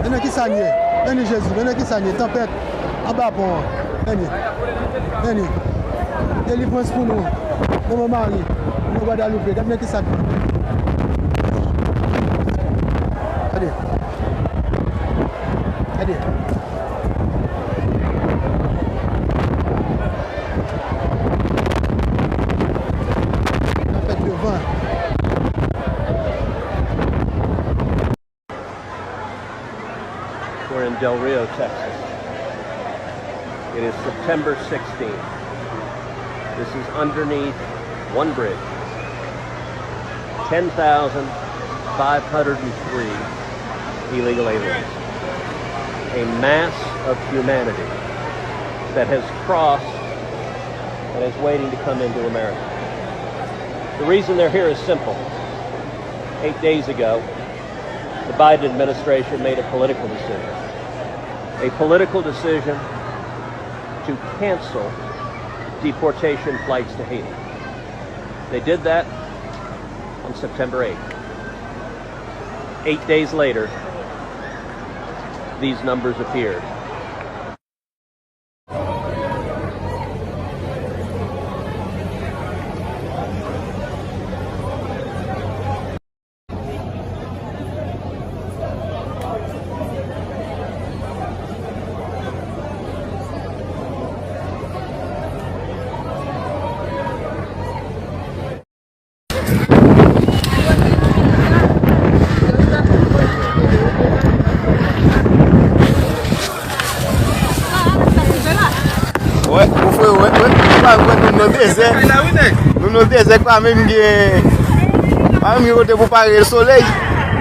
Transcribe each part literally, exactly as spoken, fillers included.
Men nan ki sa n ye. Men ni Jezi, men nan ki sa n ye. Tanpèt anba pon an. Men ni. Men ni. Delivrans pou nou. Manman Mari. Manman Gwadloupe. Gad men ki sa n ye. Gade. Gade. Tanpèt de van. We're in Del Rio, Texas. It is September sixteenth. This is underneath one bridge. Ten thousand five hundred three illegal aliens. A mass of humanity that has crossed and is waiting to come into America. The reason they're here is simple. Eight days ago, the Biden administration made a political decision. A political decision to cancel deportation flights to Haiti. They did that on September eighth. Eight days later, these numbers appeared. Wè, mon frè, wè, wè, wè, wè, nou nan dezè. Nou nan dezè, pa menm gen, pa menm gen kote pou pare solèy.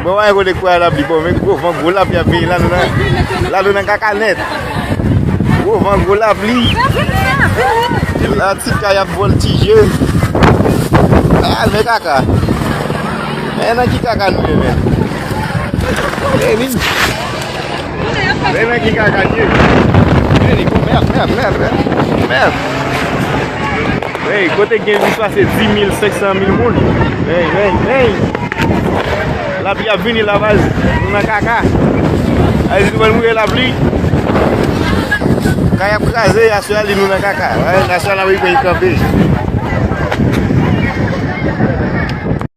Bon, pa gen kote kwè lapli, bon, men gwo van, gwo lapli ap vini la, nou nan, la, nou nan kaka nèt. Gwo van, gwo lapli. La, ti kay ap vòltije. Al, men kaka. Men nan ki kaka nou ye, men? Men nan ki kaka nou ye? Men, mèd, mèd, mèd, mèd. Mèd. Hey, kote gen plis pase dis mil, senk san mil moun. Hey, hey, hey. Lapli ap vini la, baz. Nou nan kaka. Ay, si nou pral mouri lapli. Kay ap kraze, aswè a li nou nan kaka. Wè, nasyon ameriken kanpe.